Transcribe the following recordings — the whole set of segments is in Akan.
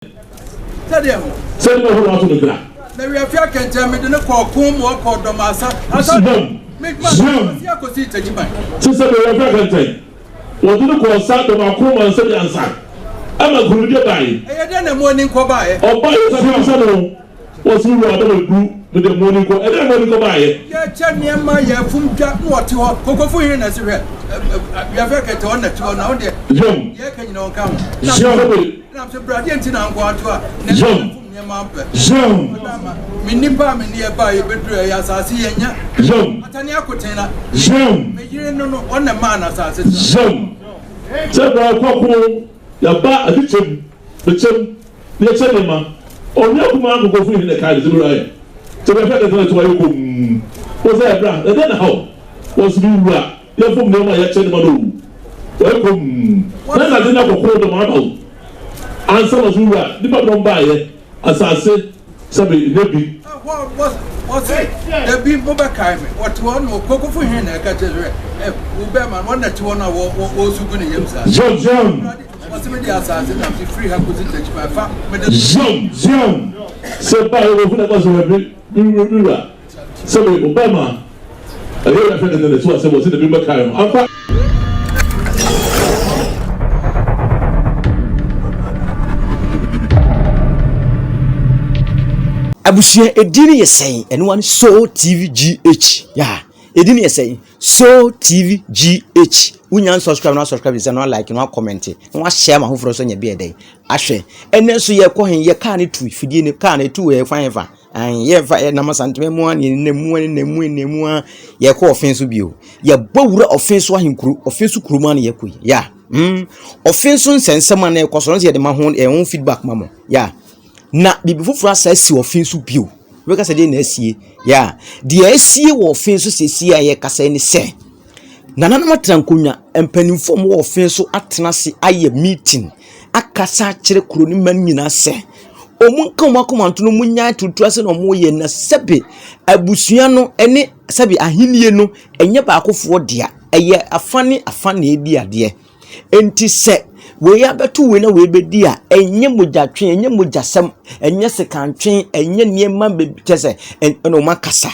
Sɛdeɛ ho. Sɛdeɛ ho na wato me kra. Na wiafi akɛntɛn mede no kɔɔ ko mu ɔkɔɔ dɔm asa. Asa Zion. medwuma Zion. ase akɔsi takyiman. Te sɛ wiafi akɛntɛn wɔde no kɔɔ sa dɔm ako ma nsɛm yansa ɛma nkurumidie bae. Ɛyɛ dɛn na mo ani nkɔ baeɛ? Ɔbaa yɛ sɛ bisa no wɔsi wura ɔdɔm aduru mede mo ani nkɔ ɛdɛn mo ani nkɔ baeɛ? Yɛkyɛ nneɛma yɛfom dwa na wɔte hɔ. Kokofo hene na ɛsi hwɛ. Wiafi akɛntɛn ɔno na te hɔ na ɔno deɛ Zion. deɛ ɛka nyina ɔnka ho. Na Zion. Sɛbe. na sɛ bra deɛ nti na nkɔ ato a na Zion. ɛfom nneɛma ampɛ. Zion. Ɔdama me nnipa a me ne yɛ baa yɛbɛduru ɛyɛ asase yɛnya. Zion. Atane akoten na Zion. me yere no no ɔna maa no asase so. Zion. Sɛ bra kɔko yɛba ade kyɛm mekyɛm ne yɛkyɛ nneɛma ɔnua kumaa nkokɔfo hene na ɛkae no sɛ wura yɛ sɛ bɛhwɛ kɛtɛ na ɛto ayɛ komm wɔ sɛ ɛbra ɛdɛn na haw wɔ sɛ me wura yɛfom nneɛma a yɛkyɛ nneɛma no o wɔyɛ komm na nade no akɔko dɔm aba o ansa na so wura nipa dɔm baayɛ asase sɛbe nyɛ bi. Ɛhɔ wɔse dabi mobɛkae me wɔte hɔ no kokofo hene na ɛka kyerɛ sɛ ɛ wo bɛrima no ɔna te hɔ no a wɔsu gu ne yam saa. Zion. Zion. Wɔse mede asase nam se firi ha kɔsi takyiman fa mede. Zion. Zion. Sɛ baayɛ wɔfu na ɛkɔ so hɛ me wura sɛbe wo bɛrima ɛyɛ wura fɛ kɛtɛ na ɛto asɛm wɔ sɛ dabi mbɛkae no ampa. Abusua edin no yɛ sɛn? Ɛno ara ne Soul TV GH. Yeah, edin no yɛ sɛn? Soul TV GH. Wonya nsubscribe na subscribe sɛ na like na comment na wahyɛ ama foforɔ nso anya bi ɛdɛn ahwɛ. Ɛnɛ nso yɛkɔ he yɛ kaa no tu fidie no kaa no etu wɔ ɛfa hefa. An yɛfa yɛnam Asantema mu a ne nam mu a ne nam mu ne mu a yɛkɔ ɔfen so bio. Yɛbɔ wura ɔfen so ahenkuro ɔfen so kurom a na yɛkɔ yi. Yeah. Mm. Ɔfen so nsɛnsɛm a na ɛkɔ so no sɛ yɛde ma ho ɛho feedback ma mo. Yeah. Na biribi foforɔ asa asi ɔfe so bio. Wobɛka sɛ deɛ na asie. Yeah. Deɛ asie wɔ ɔfe so seesie a yɛkasa ne sɛ, nananom atena nkonnwa, mpanimfoɔ a wɔwɔ ɔfe so atena ase ayɛ meeting akasa akyerɛ kuro no mma no nyinaa sɛ, wɔn nka wɔn akoma nto na wɔn nyae turutu ase na wɔyɛ na sɛbe abusua no ne sɛbe ahennie no ɛnyɛ baakofoɔ dea, ɛyɛ afa ne afa na ɛdi adeɛ. Enti sɛ wei abɛto wei na wei bɛdi a, ɛnyɛ mogyatwe, ɛnyɛ mogyasɛm, ɛnyɛ sekantwe, ɛnyɛ nneɛma bebree kyɛ sɛ ɛna wɔn akasa.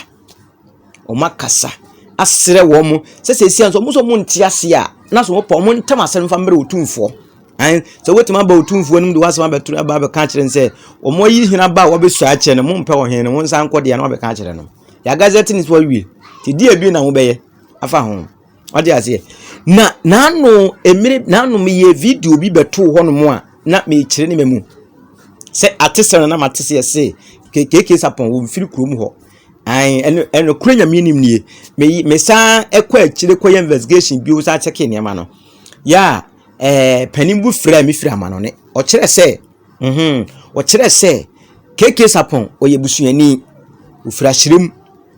Wɔn akasa asrɛ wɔn sɛ seesei nso wɔn nso wɔn nte ase a, na so wɔpɛ wɔn ntam asɛm mfa mbrɛ otumfoɔ. Ɛn sɛ wotumi aba otumfoɔ anim de w'asɛm abɛto aba abɛka akyerɛ no sɛ wɔn ayi hene aba a wɔabɛsua akyerɛ no, mompɛ ɔhene no, mo nsa nkɔ deɛ na wɔabɛka akyerɛ no. Yɛagazɛte ne so awie. Nti deɛ bi na mobɛyɛ afa ho. Wate aseɛ? Na n'ano mmere n'ano meyɛ video bi bɛtoo hɔnom a na mekyerɛ ne ma mu sɛ atesɛm na na mate sɛ yɛse KK Sapɔn wɔmfiri kurom hɔ. Ae ɛno ɛno koro nyame nim nie. Me mesan ɛkɔ akyire kɔyɛ investigation bio san kyɛke nneɛma no. Yɛ a ɛɛ panin bi frɛɛ me firi amanɔne. Ɔkyerɛ sɛ mhm ɔkyerɛ sɛ KK Sapɔn ɔyɛ busuani. Ɔfiri Ahyerem.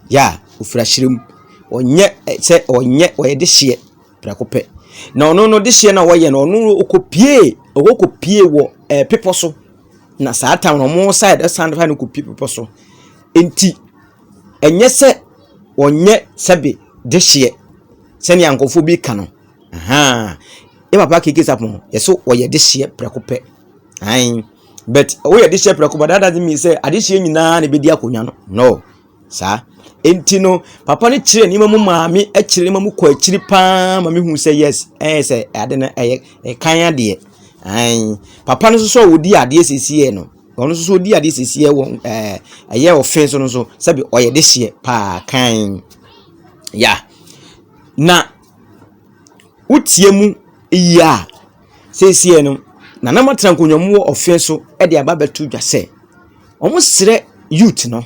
Yeah, ɔfiri ahyerɛ mu. Ɔnyɛ sɛ ɔnyɛ ɔyɛ dehyeɛ prɛko pɛ. Na ɔno no dehyeɛ no a ɔyɛ no, ɔno ɔkɔpie ɔkɔkɔpie wɔ ɛɛ bepɔ so. Na saa time no wɔn side san fa no kɔpie bepɔ so. Nti ɛnyɛ sɛ ɔnyɛ sɛbe dehyeɛ sɛnea nkurɔfoɔ bi ka no. Ahaa. Yɛ papa KK Sarpong yɛse ɔyɛ dehyeɛ prɛko pɛ. Ae. But woyɛ dehyeɛ prɛko pɛ that doesn't mean sɛ adehyeɛ nyinaa na ɛbɛdi akonnwa no. No. Saa. Enti no, papa no kyerɛ nneɛma mu maa me kyerɛ nneɛma mu kɔ akyiri paa ma mehu sɛ yes, ɛyɛ sɛ ade no ɛyɛ ɛkan adeɛ. Ae. Papa no nso so a ɔdi adeɛ siesie no, ɔno nso so ɔdi adeɛ siesie wɔ ɛɛ ɛyɛ ɔfe so no nso sɛbi ɔyɛ dehyeɛ paa kan. Ya. Na wotie mu yie a, seesie no, Nana Matena nkonnwa mu wɔ ɔfe so de aba abɛto dwa sɛ, Wɔsrɛ youth no,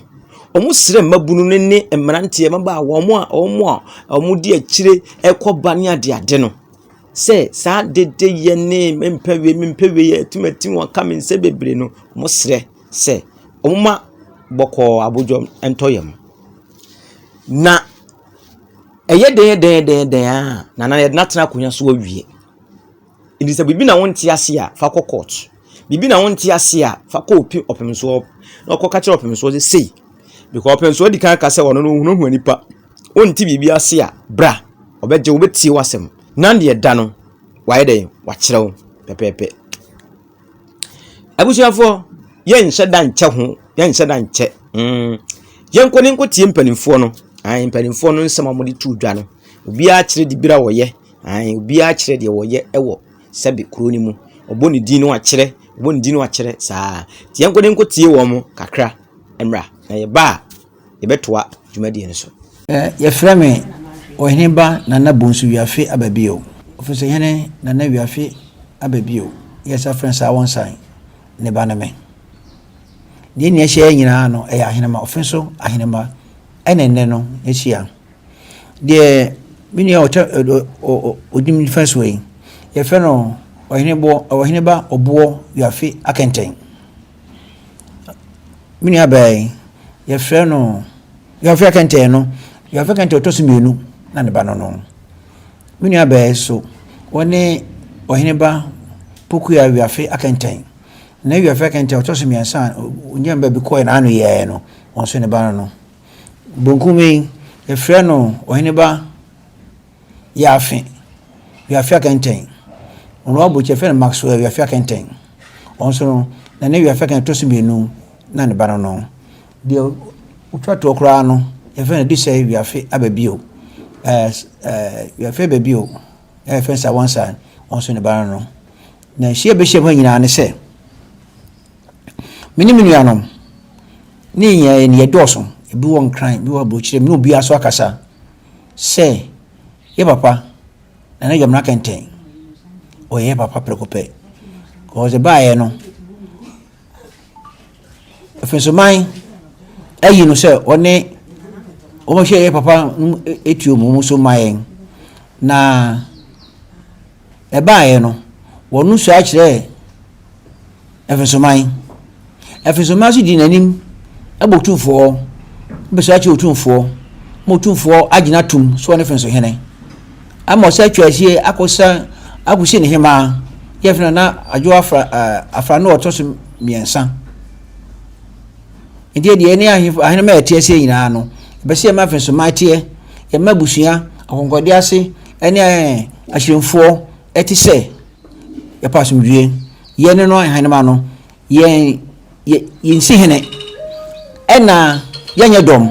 wɔsrɛ mmabunu no ne mmeranteɛ, mmabaawa, wɔn a wɔn a wɔdi akyire rekɔ ba ne adeade no sɛ saa dedeyɛ ne mempɛ wei mempɛ wei atimatim wɔaka me nsɛm bebree no, wɔsrɛ sɛ wɔmma bɔkɔɔ abodwo ntɔ yam. Na ɛyɛ dɛn dɛn dɛn dɛn ara a, Nana yɛde no atena akonnwa so awie. Nti sɛ biribi na wonte ase a, fa kɔ court. Biribi na wonte ase a, fa kɔ opi ɔpemsoɔ na ɔkɔka kyerɛ ɔpemsoɔ sɛ sei. Because ɔpemsoɔ di kan ka sɛ ɔno no ɔhunahuna nipa. Wonte biribi ase a, bra. Ɔbɛgye wo, ɔbɛtie w'asɛm. Na deɛ da no, wayɛ dɛn? Wakyerɛ wo pɛpɛɛpɛ. Abusuafoɔ, yɛnhyɛ da nkyɛ ho, yɛnhyɛ da nkyɛ. Mm. Yɛnkɔ ne nkɔtie mpanimfoɔ no. Ae, mpanimfoɔ no nsɛm a wɔde to dwa no. Obiara kyerɛ dibere a wɔyɛ. Ae, obiara kyerɛ deɛ wɔyɛ wɔ sɛbe kuro no mu. Ɔbɔ ne din no akyerɛ, ɔbɔ ne din no akyerɛ saa. Nti yɛnkɔ ne nkɔtie wɔn kakra mmra. Na yɛba a, yɛbɛtoa dwumadie no so. Yɛfrɛ me Ɔheneba Nana Bonsu Wiafe Ababio. Ɔfisehene Nana Wiafe Ababio, yɛsan frɛ no Saawɔnsan, ne ba ne me. Deɛ nea ɛhyɛ yɛn nyinaa no, ɛyɛ ahenema, ɔfe so ahenema ɛna nnɛ no yɛahyia. Deɛ me nua ɔtɛ ɔdi me nifa soɔ yi, yɛfrɛ no Ɔheneboɔ, Ɔheneba Ɔboɔ Wiafe Akɛntɛn. Me nuabaa yi, yɛfrɛ no Wiafe Akɛntɛn no, Wiafe Akɛntɛn ɔtɔ so mmienu na ne ba no no. Me nuabaa yi nso, ɔne Ɔheneba Pokuya Wiafe Akɛntɛn. Na Wiafe Akɛntɛn ɔtɔ so mmiɛnsa a ɔnyaa baabi kɔɛ n'ano yɛɛ no, ɔno nso ne ba no no. Bonkum yi, yɛfrɛ no Ɔheneba Yaafe, Wiafe Akɛntɛn. Ɔno abɔkyi yɛfrɛ no Maxwell Wiafe Akɛntɛn. Ɔno nso no, na ne Wiafe Akɛntɛn ɛtɔ so mmienu na ne ba no no. Deɛ ɔtwa toɔ koraa no, yɛfrɛ no Adisɛe Wiafe Ababio. Ɛɛ ɛɛ Wiafe Ababio, yɛfrɛ no Sawansa, ɔno nso ne ba no no. Na nhyia bɛhyia mu ha nyinaa ne sɛ, me ne me nuanom, ne yɛn yɛdɔɔso, ebi wɔ Nkran, ebi wɔ aburokyire, me ne obiara so akasa. sɛ yɛ papa Nana Gyamena Kɛntɛn, ɔyɛ yɛ papa prɛko pɛ. Cause ɛbaeɛ no, Afinsoman ayi no sɛ ɔne wɔhwɛ yɛ papa no tuo mu nso ma yɛn. Na ɛbaeɛ no, wɔn sua kyerɛɛ Ɛfesoman. Ɛfesoman nso di n'anim bɔ Otumfoɔ, bɛsua kyerɛ Otumfoɔ, ma Otumfoɔ agyina atum sɛ ɔne Fensohene. Ama ɔsɛ atwa asie akɔsa akɔsi ne hemaa, yɛ fena na Adwo Afra ɛɛ Afra no ɔtɔ so mmiɛnsa. Nti deɛ ɛne ahemfo ahenema a ɛte aseɛ nyinaa no, ɛbɛ sɛ yɛma Fensoman teɛ, yɛma abusua, akɔnkɔde ase ɛne ahyerɛmfoɔ ɛte sɛ Yɛpɛ asomdwoeɛ. Yɛn no ahenemma no, yɛn yɛ yɛnsi hene, ɛna yɛnyɛ dɔm.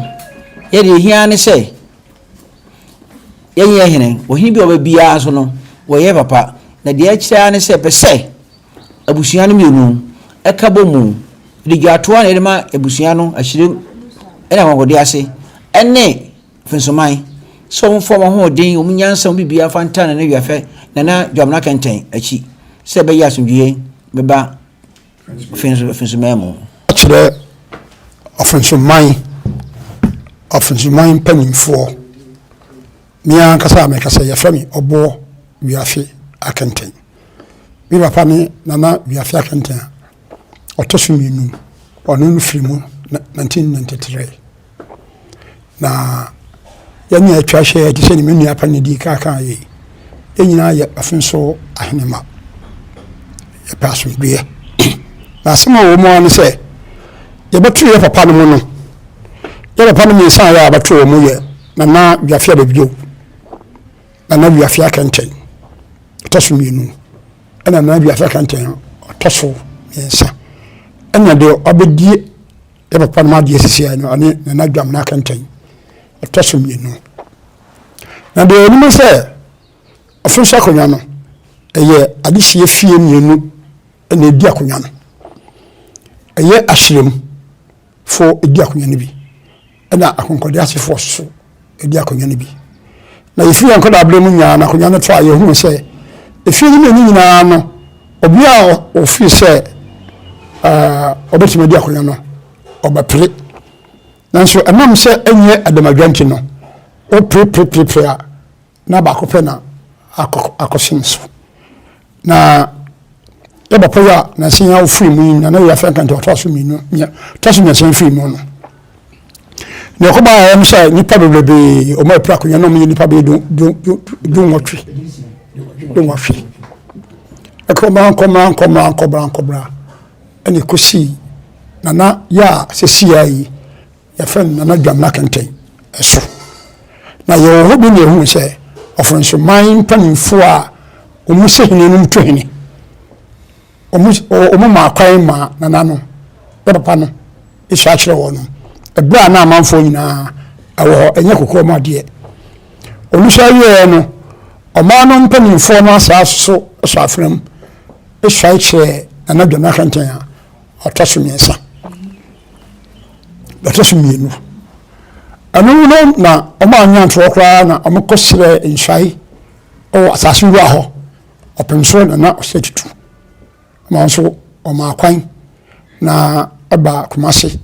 Yɛn deɛ ɛhia ne sɛ yɛnyɛ hene. Ɔhene bi a ɔba biara nso no, wɔyɛ papa. Na deɛ ɛkyerɛ ara ne sɛ, pɛ sɛ abusua no mmienu ɛka bɔ mu. De dwatoa na yɛde ma abusua no ahyire ɛne akwankwadeɛ ase ɛne Mfensoman, sɛ wɔmfa wɔn ahoɔden, wɔn nyansa, wɔn biribiara mfa ntaa Nana Wiafɛ, Nana Dwamena Kɛntɛn akyi sɛ ɛbɛyɛ asomdwoeɛ bɛba Mfensoman mu. Kyerɛ Ɔfensoman, Ɔfensoman mpanimfoɔ. Me ankasa a mekasa yi, yɛfrɛ me Ɔboɔ Wiafe Akɛntɛn. Me papa ne Nana Wiafe Akɛntɛn a ɔtɔ so mmienu, ɔno no firi mu 1993. Na yɛn a atwa ahyia yi te sɛ me nua panin dii kan kaa yei, yɛn nyinaa yɛ ɔfenso ahenemma. Yɛpɛ asomdwoeɛ. Na asɛm a ɛwɔ mu ara ne sɛ, yɛbɛto yɛ papa no mu no, yɛ papa no mmiɛnsa a yɛ a bɛto wɔn yɛ Nana Wiafe Ababio, Nana Wiafe Akɛntɛn, ɔtɔ so mmienu, ɛna Nana Wiafe Akɛntɛn ɔtɔ so mmiɛnsa, ɛna deɛ ɔbɛdie Yɛ papa nom adeɛ sisi a no ɔne Nana Dwam no akɛntɛn ɛtɔ so mmienu. Na deɛ ɛnim sɛ ɔfo so akonnwa no ɛyɛ adehyeɛ fie mmienu na ɛdi akonnwa no. Ɛyɛ ahyerɛm fo ɛdi akonnwa no bi ɛna akonkɔde asefoɔ so di akonnwa no bi. Na yɛfiri yɛn nkwadaa-berɛ mu nyaa no akonnwa no to a yɛhunu sɛ efie no mmienu nyinaa no obi a ɔfiri sɛ ɔbɛtumi adi akonnwa no ɔbɛpere. Nanso ɛnam sɛ ɛnyɛ adamadwa nti no woperepereperepere a na baako pɛ na akɔsen so. Na yɛ papa yi a nansa yi ofiri mu yi na na yɛ afɛn kante ɔtɔ so mmienu ɔtɔ so mmiɛnsa firi mu no na ɛkɔba a ɛm sɛ nipa bebrebe wɔn apira akonnwa na wɔn yɛ nipa bɛyɛ du du du du nwɔtwe du nwɔtwe ɛkɔmra nkɔmra nkɔmra nkɔmra nkɔmra ɛna ɛkɔsi nana yɛ a sɛsi yɛ yi Yɛfrɛ no Nana Dwamena Kɛntɛn so. Na yɛwɔ hɔ bi na yɛhuu sɛ Ɔfɔnsoman mpanimfoɔ a wɔn sɛ hene no to hene. Wɔn maa kwan maa nana no, yɛ papa no, sua kyerɛ wɔn no. Ɛberɛ a na amanfoɔ nyinaa ɛwɔ hɔ, ɛnyɛ kokoa mu adeɛ. Wɔn sua wieɛ no, ɔman no mpanimfoɔ no asaa so sɔ afena mu suae kyerɛɛ Nana Dwamena Kɛntɛn a ɔtɔ so mmiɛnsa. Ɔtɔ so mmienu. Ɛno no na wɔn anyɛ antoɔ koraa na wɔkɔsrɛɛ nsuae wɔ asase wura hɔ. Ɔpem so na na ɔsɛ tutu. Ma nso ɔmaa kwan na ɛbaa Kumase.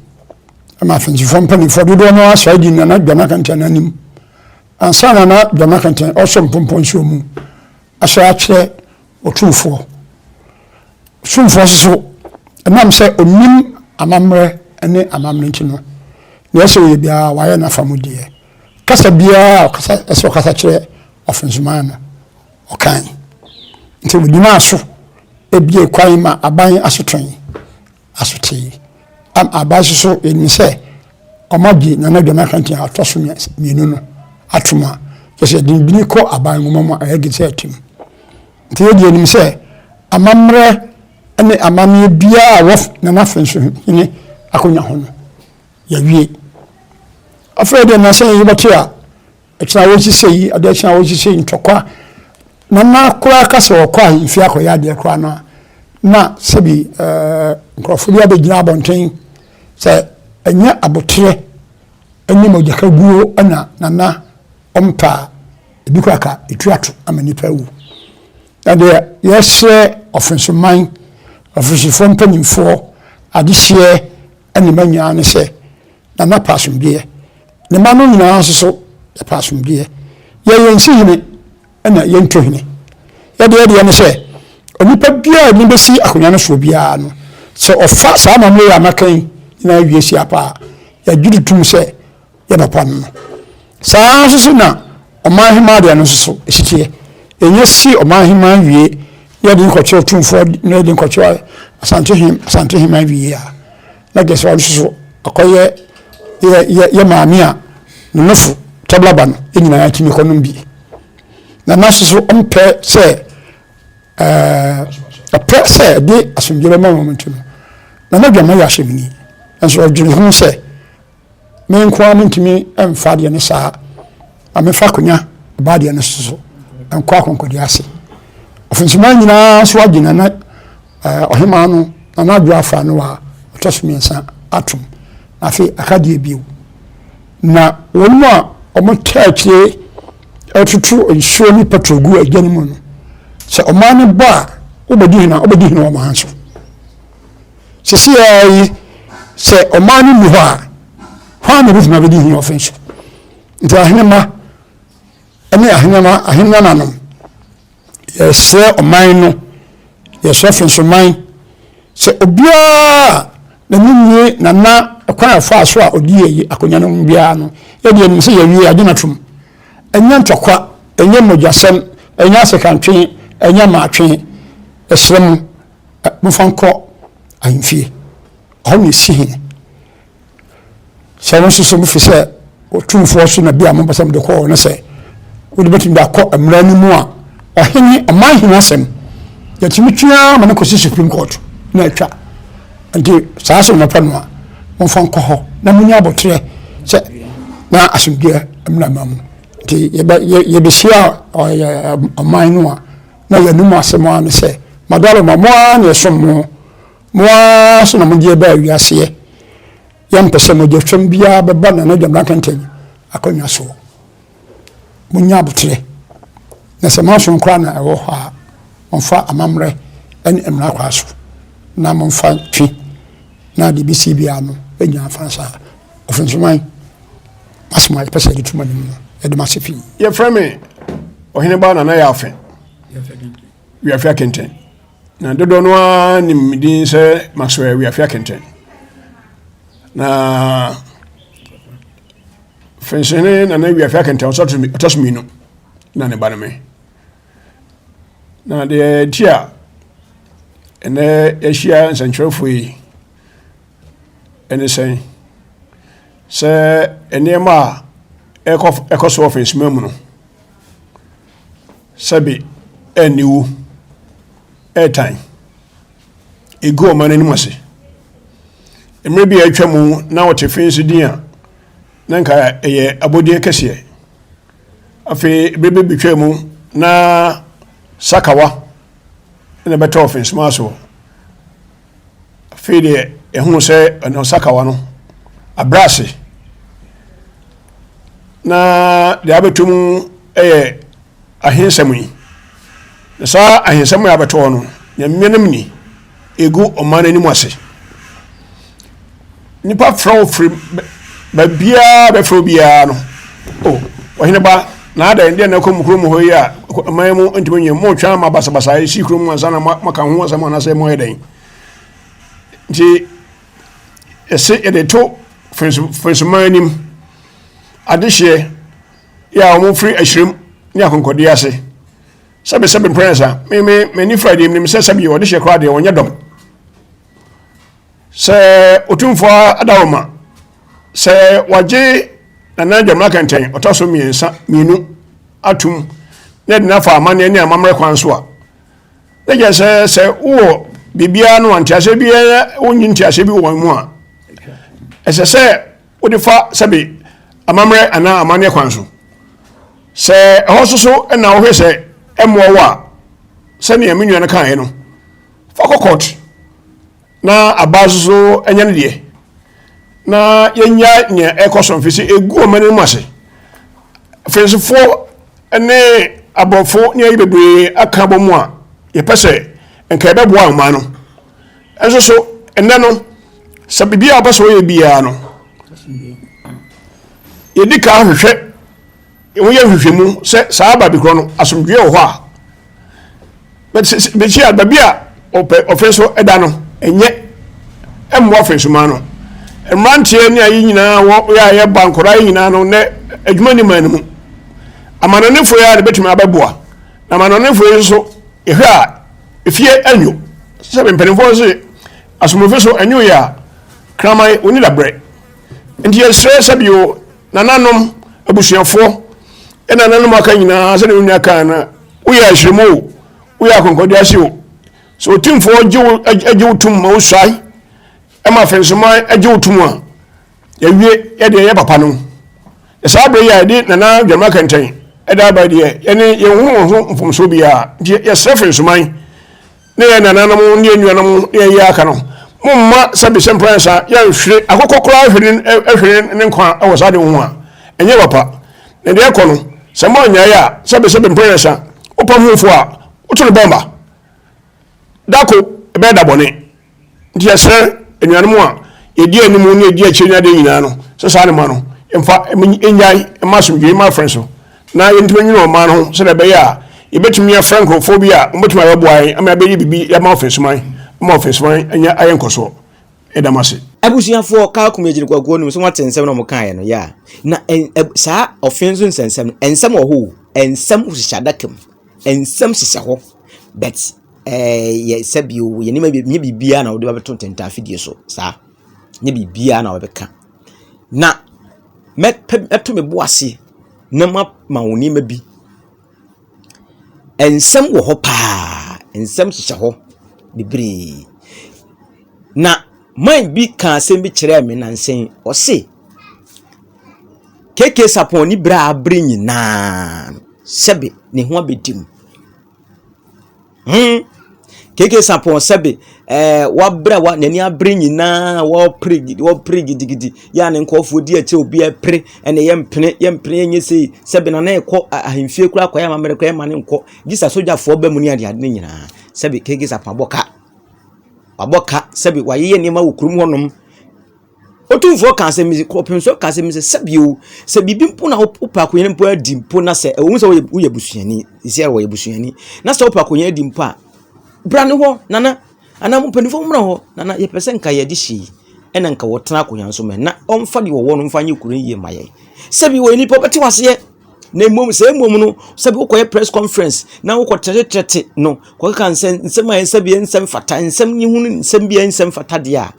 Ɛma Afansifoɔ mpanimfoɔ dodoɔ no ara sɔre di Nana Dwamena Kɛntɛn anim. Ansa na Nana Dwamena Kɛntɛn ɔsɔ mpɔmpɔ nsuo mu asɔre akyerɛ Otumfoɔ. Otumfoɔ nso so, ɛnam sɛ ɔnim amammerɛ ne amammerɛ nti no, deɛ ɛsɛ ɔyɛ biara wayɛ n'afa mu deɛ. Kasa biara a ɔkasa ɛsɛ ɔkasa kyerɛ Ɔfensoman no, ɔkae. Nti ɔgyinaa so bue kwan ma aban asotwe asotee. Am aban nso so yɛnim sɛ wɔagye Nana Dwam Akranteɛ a ɔtɔ so mmienu no atom a, kyerɛ sɛ yɛde bini kɔ aban nwoma mu a ɛyɛ den sɛ ɛtem. Nti yɛdeɛ yɛnim sɛ amammerɛ ne amanneɛ biara a wɔ Nana Afensohene akonnwa ho no, yɛawie. Afei deɛ na sɛ yɛbɛte a, Ɛkyena wɔhyehyɛ yi, adeɛ kyena wɔhyehyɛ yi, ntɔkwa. Nana koraa ka sɛ ɔkɔ ahemfie akɔyɛ adeɛ koraa no a, na sɛbi ɛɛ nkurɔfoɔ bi abɛgyina abɔnten sɛ ɛnyɛ aboterɛ ne mogyakaguo na nana ɔmpɛ a, ebi koraa ka ɛtu ato ama nnipa awu. Na deɛ yɛsrɛ ɔfensoman, ɔfensofoɔ mpanimfoɔ, adehyeɛ ne mma nyinaa ne sɛ, Nana pɛ asomdwoeɛ. Ne mma no nyinaa nso so yɛpɛ asomdwoeɛ. Yɛn yɛnsi hene ɛna yɛntu hene. Yɛdeɛ yɛdeɛ ne sɛ onipa biara a ne bɛsi akonnwa no soɔ biara no, sɛ ɔfa saa amammerɛ yi a maka yi nyinaa wie si apa a, yɛgye no tom sɛ yɛ papa no no. Saa ara nso so na ɔman hemaa deɛ no nso so ɛsi teɛ. Yɛnya si ɔman hemaa wie na yɛde nkɔkyerɛ otumfoɔ na yɛde nkɔkyerɛ Asante hem Asante hemaa wie a, na kyerɛ sɛ ɔno nso so akɔyɛ yɛ yɛ yɛ maame a ne nofo tablaba no yɛn nyinaa tumi kɔnom bi. Na n'aso so ɔmpɛ sɛ ɛɛ ɔpɛ sɛ ɛde asomdwoe bɛma wɔn nti no, na n'adwama yɛ ahyɛmuni. Nanso ɔdwene ho sɛ me nko ara mentumi mfa adeɛ no saa, ma mefa akonnwa ba adeɛ no so nkɔ akɔnkɔdeɛ ase. Ɔfensoman nyinaa nso agye nana ɔhemaa no nana adwo afa no a ɔtɔ so mmiɛnsa atom. Na afei aka deɛ bio. Na wɔn a wɔtaa akyire ɛtoto nsuo ne petrol gu agya no mu no, sɛ ɔman no bɔ a wobɛdi hene a wobɛdi hene wɔ ɔman so. Sesei yi, sɛ ɔman no nni hɔ a, hwan na obetumi abedi hene ɔfe so? Nti ahenemma ne ahenemma ahenananom, yɛsrɛ ɔman no, yɛsrɛ Fensoman sɛ obiara a n'ani nnye nana kwan a ɔfaa so a ɔdi ayi akonnwa no ho biara no, yɛde yɛnim sɛ yɛawie agye no atom. Ɛnyɛ ntɔkwa, ɛnyɛ mogyasɛm, ɛnyɛ asekantwe, ɛnyɛ maatwe. Yɛsrɛ mo. Momfa nkɔ ahemfie, ɛhɔ na ɛsi hene. Sɛ wo nso so mofi sɛ ɔtumfoɔ so na bi a mopɛ sɛ mode kɔɔ no sɛ wode bɛtumi de akɔ mmara no mu a, ɔhene, ɔman hene asɛm, yɛtumi twe ara ma no kɔsi Supreme Court na atwa. Nti saa sɛ mopɛ no a, momfa nkɔ hɔ na monya aboterɛ sɛ na asomdwoeɛ mmra ma mu. Nti yɛbɛhyia ɔman no a, Na yɛn anom asɛm ara ne sɛ, Madaroma, mo ara na yɛsom mo, mo ara nso na mode yɛn baa wiaseɛ. Yɛmpɛ sɛ mogyatwam biara bɛba Nana Gyamena Kɛntɛn akonnwa soɔ. Monnya aboterɛ, na sɛ manson koraa na ɛwɔ hɔ a, momfa amammerɛ ne mmara kwan so na momfa ntwe na deɛ ɛbɛsi biara no nya mfa saa. Ɔfensoman, asɛm a yɛpɛ sɛ yɛde to mo anim no, yɛde mo ase pii. Yɛfrɛ me Ɔheneba Nana Yaafe Wiafe Akenten. Na dodoɔ no ara nim me din sɛ Maxwell Wiafe Akenten. Na Fensohene Nana Wiafe Akenten ɔtɔ so mmienu na ne ba no me. Na deɛ nti a ɛnɛ yɛahyia nsɛnkyerɛwfoɔ yi ne sɛn? Sɛ nneɛma a ɛkɔ ɛkɔ so wɔ mfɛnsoma mu no, sɛbe aniwu, ɛretan. Ɛgu ɔman no anim ase. Mmerɛ bi a atwa mu na wɔte fe nso din a, na nka ɛyɛ abɔdin kɛseɛ. Afei berɛ bi bɛtwaa mu na sakawa na ɛbɛtɔɔ Fensoma soɔ. Afei deɛ ɛhunu sɛ ɛno sakawa no abrɛ ase. Na deɛ abɛtɔ mu yɛ ahensɛm yi. Na saa ahensɛm yi abɛtɔ hɔ no, Nyame nom ni, ɛgu ɔman no anim ase. Nnipa frɛ wo firi baabiara bɛfrɛ wo biara no, o ɔhene ba, na adɛn deɛ na ɛkɔ mu kurom hɔ yi a ɔman mu ntumi nyɛ mo twɛn ama basabasa ɛsi kurom mu ansa na moaka ho asɛm anaasɛ moayɛ dɛn? Nti ɛse yɛde to fensoman anim adehyeɛ yɛ a wɔfiri ahyerɛm ne akonkɔdeɛ ase. Sɛbe sɛbe mprɛnsa, me me m'ani fira deɛ menim sɛ sɛbe ɔde hyɛ koraa deɛ ɔnyɛ dɔm. Sɛ Otumfoɔ Adaoma, sɛ wagye Nana Gyamena Kɛntɛn ɔtɔ so mmiɛnsa mmienu atum na ɛde no afa amanneɛ ne amammerɛ kwan so a, na kyerɛ sɛ sɛ wowɔ biribiara no a nteaseɛ biara wonnye nteaseɛ bi wɔ wɔn mu a, ɛsɛ sɛ wode fa sɛbe amammerɛ anaa amanneɛ kwan so. Sɛ ɛhɔ nso so na wohwɛ sɛ ɛmmoa wo a, sɛnea me nua no kaeɛ no, fa kɔ court na aba nso so nyɛ ne deɛ na yɛnya nea ɛkɔ so mfe sɛ ɛgu ɔman no mu ase. Fensifoɔ ne aborɔfo ne ayi bebree aka bɔ mu a yɛpɛ sɛ nka yɛbɛboa ɔman no. Nso so ɛnnɛ no sɛ biribi a wopɛ sɛ woyɛ biara no yɛdi kan hwehwɛ woyɛ nhwehwɛmu sɛ saa baabi korɔ no asomdwoeɛ wɔ hɔ a bɛkyi a baabi a ɔpɛ ɔfɛ so ɛda no ɛnyɛ ɛmmoa fɛ so ma no mmeranteɛ ne ayi nyinaa wɔ yɛ a yɛba nkɔdaa yi nyinaa no nɛ adwuma ni man no mu amanɔnefoɔ yi a na bɛtumi abɛboa na amanɔnefoɔ yi nso yɛhwɛ a efie ɛnwo sɛ mpanimfoɔ nso asomdwoe so ɛnwo yɛ a kraman wɔni dabrɛ nti yɛsrɛ sɛ bio nananom abusuafoɔ ɛna nananom aka nyinaa sɛdeɛ wo nua kaa no woyɛ ahyerɛmu o woyɛ akɔnkɔde ase o sɛ otumfoɔ gye wo gye wo tom ma wosuae ɛma afensoman gye wo tom a yɛwie yɛde ɛyɛ papa no saa berɛ yi a yɛde nana dwama kɛntɛn ɛda aba deɛ yɛne yɛn ho wɔn ho mfomsoɔ biara nti yɛsrɛ fensoman ne yɛn nananom ne yɛn nuanom ne yɛn yɛ aka no, momma sɛbe sɛ mprɛnsa yɛnhwere akokɔ koraa hwere hwere ne nkwa wɔ saa de ho a, ɛnyɛ papa. Na deɛ ɛkɔ no, sɛ moannyae a, sɛbe sɛbe mprɛnsa, wopam ho fo a, woto no bɔmba. Dako, ɛbɛyɛ da bɔne. Nti yɛsrɛ anuanom a yɛdi anim ne yɛdi akyire ne adeɛ nyinaa no sɛ saa nneɛma no yɛmfa nnyae mma asomdwoeɛ mma afrɛ so na yɛntumi nwene ɔman no ho sɛdeɛ ɛbɛyɛ a yɛbɛtumi afrɛ nkurɔfoɔ bi a wɔbɛtumi abɛboa yɛn ama yɛabɛyɛ biribi ama ɔfɛnsoman ama ɔfɛnsoman anya ayɛ nkɔsoɔ. Yɛda mo ase. Abusuafoɔ kaa kum agyiri kwakuo nom sɛ wɔate nsɛm na wɔkaeɛ no yɛ a na saa ɔfe nso nsɛnsɛm no nsɛm wɔ hɔ o nsɛm hyehyɛ adaka mu nsɛm hyehyɛ hɔ but Ɛɛ yɛ sɛbi o, yɛ nneɛma bi nyɛ biribiara na wode bɛto ntentan afidie so saa. Nyɛ biribiara na wɔbɛka. Na mɛpɛ mɛto me bo ase na mama wo nneɛma bi. Nsɛm wɔ hɔ pa ara. Nsɛm hyehyɛ hɔ bebree. Na man bi kaa asɛm bi kyerɛɛ me nnansa yi. Ɔse, KK Sarpong ne berɛ a abere nyinaa no, sɛbe ne ho abɛdi mu. Hmm. KK Sarpong sɛbe ɛɛ wabrɛ wa n'ani abere nyinaa wɔpere wɔpere gidigidi yɛ a ne nkurɔfoɔ di akyire obi ɛpere ɛna yɛ mpene yɛ mpene yɛ nyɛ sei sɛbe na na ɛkɔ ahemfie koraa kɔyɛ amammerɛ koraa ɛma ne nkɔ gye sɛ sogyafoɔ ba mu ne adeade ne nyinaa sɛbe KK Sarpong abɔ ka wabɔ ka sɛbe wayeyɛ nneɛma wɔ kurom hɔnom. Otumfoɔ kaa asɛm bi, ɔpemsoɔ kaa asɛm bi sɛ, sɛbi o, sɛ biribi mpo na wopɛ akonnwa mpo adi mpo na sɛ ɛwɔ mu sɛ woyɛ woyɛ busuani, sisi a wɔyɛ busuani, na sɛ wopɛ akonnwa adi mpo a, bra ne hɔ, nana, anaa mo mpanimfoɔ mmra hɔ, nana, yɛpɛ sɛ nka yɛde hyɛ yi, ɛna nka wɔtena akonnwa nso mɛ, na ɔmfa deɛ ɔwɔ no mfa nyɛ kuro no yie ma yɛn. Sɛbi wɔyɛ nipa, ɔbɛte waseɛ. Na mmom sɛ mmom no, sɛbi wokɔyɛ press conference na wokɔtrɛtrɛte no, kɔkeka nsɛm nsɛm a sɛbi nsɛm fata, nsɛm ne hunu nsɛm bi a nsɛm fata deɛ a,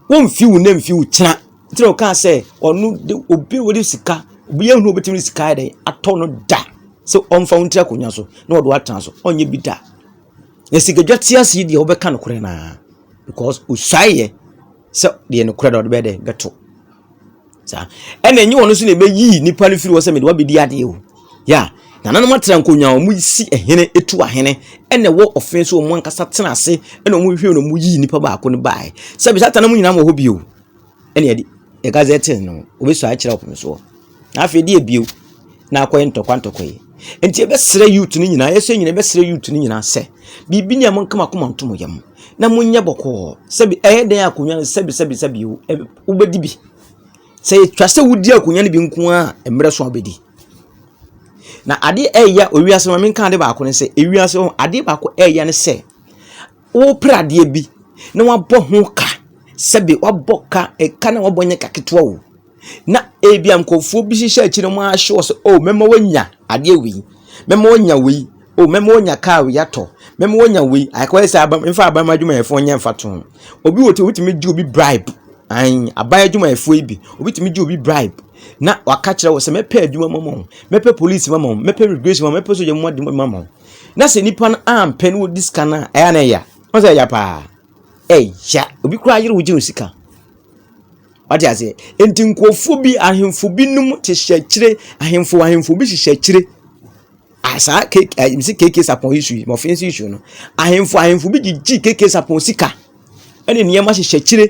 Womfi wo nnɛ mfi wo kyena. Nti na ɔkaa sɛ ɔno de obi a ɔde sika, obi ahunu obetumi de sika ayɛ dɛn atɔ no da sɛ ɔmfa wo ntiri akonnwa so na ɔde wo atena so ɔnyɛ bi da. Na sikadwa te ase yi deɛ wobɛka nokorɛ no ara. Because osuaeɛ sɛ deɛ nokorɛ na ɔde bɛyɛ dɛ bɛto. Saa ɛna ɛnyɛ wɔn nso na ɛbɛyi nipa no firi hɔ sɛ mede wabɛdi adeɛ o. Ya nananom atena nkonnwa a wɔn si ɛhene etu ahene ɛna ɛwɔ ɔfe so wɔn ankasa tena ase ɛna wɔn hwehwɛ na wɔn yi nipa baako no baeɛ. Sɛ bisa tana mu nyinaa wɔ hɔ bio ɛna yɛde yɛ gazette no wɔbɛsua akyerɛ ɔpem soɔ. Na afei deɛ bio na akɔyɛ ntɔkwa ntɔkwa yi. Nti yɛbɛsrɛ youth no nyinaa, yɛsɛ nyinaa yɛbɛsrɛ youth no nyinaa sɛ biribi ni a monka mo akoma nto mo yam na monyɛ bɔkɔɔ. Sɛbi ɛyɛ dɛn akonnwa no sɛbi sɛbi sɛbi o, wobɛdi bi. Sɛ yɛtwa sɛ wodi akonnwa no bi nko ara a, mmerɛ so a wobɛdi. Na adeɛ ɛyɛ owiase ma menka ade baako ne sɛ, ewiase ho adeɛ baako ɛyɛ ne sɛ wopere adeɛ bi na wabɔ ho ka, sɛbi wabɔ ka, ɛka na wabɔ nyɛ ka ketewa o. Na ebia nkurɔfoɔ bi hyehyɛ akyire na wɔahyɛ wɔ sɛ, oh mɛma woanya adeɛ wei, mɛma woanya wei, oh mɛma woanya kaa wei atɔ, mɛma woanya wei. Akɔyɛ sɛ aba mfa aban adwumayɛfoɔ nyɛ mfatoho. Obi wɔ hɔ wotumi gye obi bribe, ae aban adwumayɛfoɔ yi bi, obi tumi gye obi bribe na waka kyerɛ wo sɛ mɛpɛ adwuma ma wo, mɛpɛ police ma wo, mɛpɛ immigration ma wo, mɛpɛ soja mu adwuma ma wo. Na sɛ nipa no ampɛ na wɔdi sika no a, ɛyɛ a na ɛya. Wɔn sɛ ɛya paa. Ɛya. Obi koraa yere wo gye wo sika. Wate aseɛ? Nti nkurɔfoɔ bi, ahemfo binom hyehyɛ akyire, ahemfo ahemfo bi hyehyɛ akyire. Ah, saa KK, eh, mesi KK Sapɔn issue yi, Mɔfensi issue no. Ahemfo ahemfo bi gyigyi KK Sapɔn sika ɛne nneɛma hyehyɛ akyire.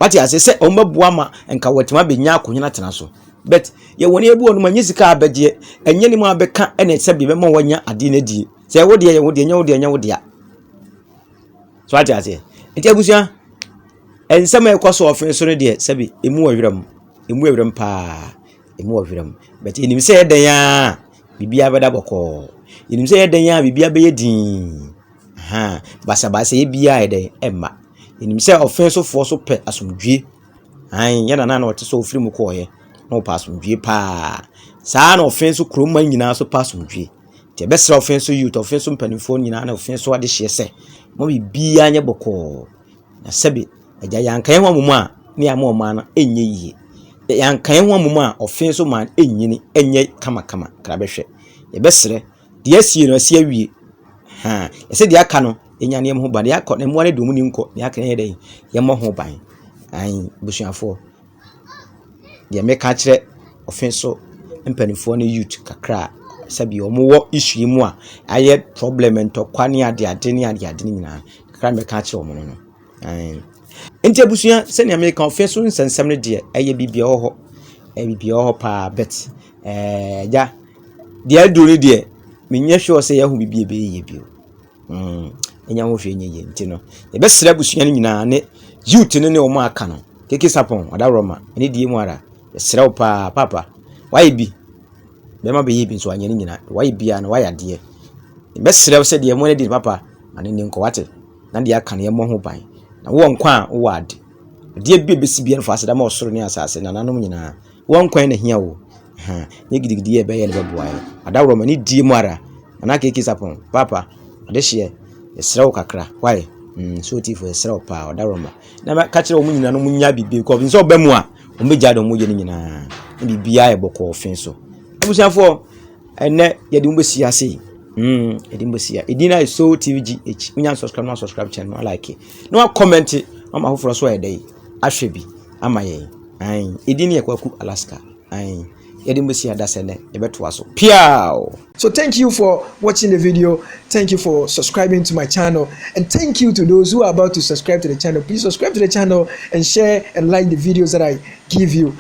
Wate aseɛ sɛ wɔn bɛboa ma nka wɔatumi abɛnya akonnwa atena so. But yɛwɔ nneɛma bi wɔ nom a ɛnyɛ sika a abɛgyeɛ, ɛnyɛ nneɛma a abɛka ɛna ɛsɛ bi bɛma wɔanya adeɛ no adie. Sɛ ɛwɔ deɛ yɛ wo deɛ, ɛnyɛ wo deɛ ɛnyɛ wo dea. So wate aseɛ? Nti abusua, nsɛm a ɛkɔ so ɔfe so no deɛ sɛbi emu wɔ werɛm, emu wɔ werɛm paa, emu wɔ werɛm. But yɛnim sɛ ɛyɛ dɛn ara biribiara bɛda bɔkɔɔ. Yɛnim sɛ ɛyɛ dɛn ara biribiara bɛyɛ dinn. Ahaa, basabasayɛ biara yɛ dɛn ɛmma. Yɛnim sɛ ɔfe sofoɔ so pɛ asomdwie. Ae, yɛn nana na ɔte sɛ ɔfiri mu kɔɔeɛ na ɔpɛ asomdwie paa. Saa na ɔfe so kurom man nyinaa so pɛ asomdwie. Nti yɛbɛsrɛ ɔfe so youth, ɔfe so mpanimfoɔ nyinaa ne ɔfe so adehyeɛ sɛ mo biribiara nyɛ bɔkɔɔ. Na sɛbe agya yɛanka yɛn ho ammom a ne yɛama ɔman no ɛnyɛ yie. Yɛanka yɛn ho ammom a ɔfe so man ɛnyini ɛnyɛ kamakama kra bɛhwɛ. Yɛbɛsrɛ deɛ asie no asi awie. Ha, yɛsɛ deɛ aka no yɛnya nneɛma ho ban. Deɛ aka no mmoa no de wɔn ni nkɔ. Deɛ aka no yɛ dɛn yɛmmɔ ho ban. Ae, abusuafoɔ. Deɛ meka akyerɛ ɔfe so mpanimfoɔ ne youth kakra a sɛbi wɔwɔ issue yi mu a ayɛ problem ntɔkwa ne adeade ne adeade no nyinaa kakra a mɛka akyerɛ wɔn no no. Ae. Nti abusua sɛnea meka ɔfe so nsɛnsɛm no deɛ ɛyɛ biribi a ɛwɔ hɔ. Ɛyɛ biribi a ɛwɔ hɔ paa but ɛɛ agya deɛ aduru no deɛ menyɛ sure sɛ yɛahu biribi a ɛbɛyɛ yie bio. Mm, ɛnya ho hwee nyɛ yie nti no yɛbɛsrɛ abusua no nyinaa ne youth no ne wɔn a aka no keke sapɔn ɔdaworɔma ne die mu ara yɛsrɛ wo paa papa wayɛ bi bɛma bɛyɛ bi nso anyɛ ne nyinaa wayɛ biara no wayɛ adeɛ yɛbɛsrɛ wo sɛ deɛ mo ne di papa ma ne ne nkɔ wate na deɛ aka no yɛmmɔ ho ban na wowɔ nkwa a wowɔ ade adeɛ bi a ɛbɛsi biara no fa aseda ma ɔsoro ne asase nananom nyinaa Wɔn kwan na hia wo. Ha, nyɛ gidigidi yɛ bɛyɛ no bɛboa yɛ. Adaworɔ ma ne die mu ara. Nana KK Sapon, Papa, adehyeɛ, yɛsrɛ wo kakra. Why? Mm, so tifo yɛsrɛ wo paa, ɔdaworɔ ma. Na ka kyerɛ wɔn nyinaa no wɔn nya biribi kɔ. Nsɛ ɔbɛ mu a, wɔn bɛgya deɛ wɔn yɛ no nyinaa. Na biribiara yɛ bɔkɔɔ fe so. Abusuafoɔ, ɛnɛ yɛde mo bɛsi ase yi. Mm, yɛde mo bɛsi ha. Edin ayɛ So TV GH. Wonya subscribe na subscribe channel na like. Na wa comment na ma foforɔ so ayɛ dɛ ahwɛ bi ama yɛn. Ae, edin yɛ Kwaku Alaska. Ae, yɛde mo bɛsi ha da sɛ nɛ yɛbɛtoa so. Piaw! So thank you for watching the video. Thank you for subscribing to my channel. And thank you to those who are about to subscribe to the channel. Please subscribe to the channel and share and like the videos that I give you.